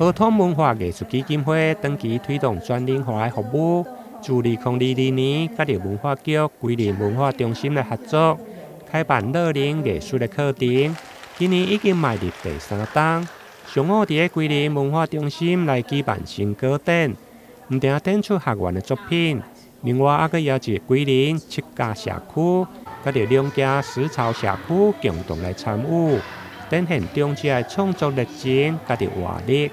河通文化藝術基金會長期推動轉齡化的服務，自2022年，佮著文化局歸仁文化中心來合作，開辦樂齡藝術的課程。今年已經邁入第三冬，上午佇个歸仁文化中心來舉辦成果展，毋定展出學員的作品，另外猶閣邀集歸仁七家社區，佮著兩家石槽社區共同來參與，展現長者的創作熱情佮著活力。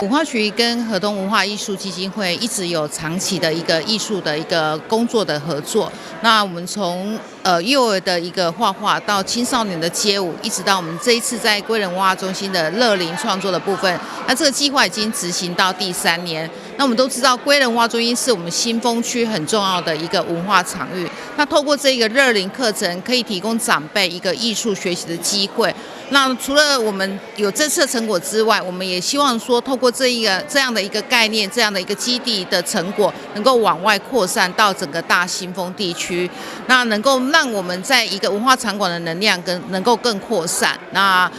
文化局跟河東文化藝術基金會一直有長期的一個藝術的一個工作的合作。那我們從幼兒的一個畫畫到青少年的街舞，一直到我們這一次在歸仁文化中心的樂齡創作的部分，那這個計劃已經執行到第三年。那我們都知道，歸仁文化中心是我們新豐區很重要的一個文化場域。那透過這個樂齡課程，可以提供長輩一個藝術學習的機會。那除了我們有這次的成果之外，我們也希望說，透過這一個這樣的一個概念，這樣的一個基地的成果，能夠往外擴散到整個大新豐地區，那能夠讓我們在一個文化場館的能量更能夠更擴散。那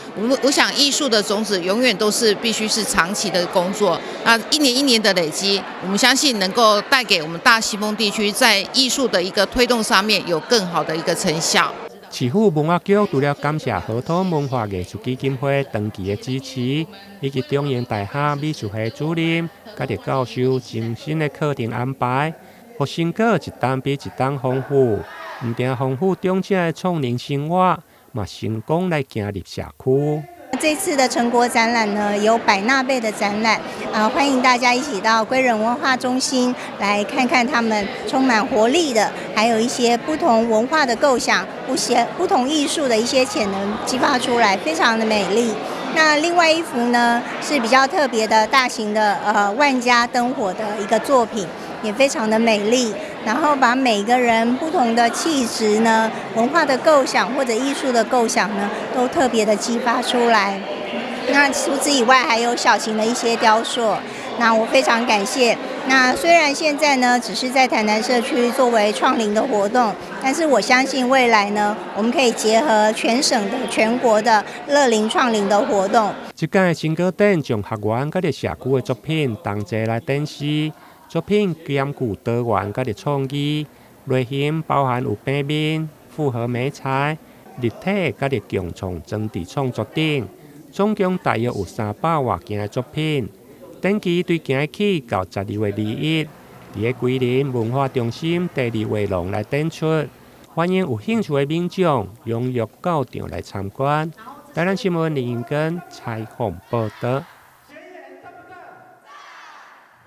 我想藝術的種子永遠都是必須是長期的工作，那一年一年的累積，我們相信能夠帶給我們大新豐地區在藝術的一個推動上面有更好的一個成效。市府文化局除了感謝河東文化藝術基金會長期的支持，以及中正大學美術系主任佮著教授精心的課程安排，予成果一冬比一冬豐富。毋定豐富長者的創齡生活，嘛成功來行入社區。這次的成果展覽呢，有百衲被的展覽，啊，歡迎大家一起到歸仁文化中心來看看他們充滿活力的，還有一些不同文化的構想，不同藝術的一些潛能激發出來，非常的美麗。那另外一幅呢，是比較特別的大型的萬家燈火的一個作品，也非常的美麗。然後把每個人不同的氣質呢、文化的構想或者藝術的構想呢，都特別的激發出來。那除此以外，還有小型的一些雕塑。那我非常感謝。那雖然現在呢，只是在台南社區作為創齡的活動，但是我相信未來呢，我們可以結合全省的、全國的樂齡創齡的活動。這屆成果展將學員佮著社區的作品同齊來展示。作品兼具多元佮著創意類型，包含有平面、複合媒材、立體佮著共創裝置創作等，總共大約有300外件的作品。展期對今日起到12月21，佇个歸仁文化中心第二畫廊來展出，歡迎有興趣的民眾踴躍到場來參觀。台南新聞林英根採訪報導。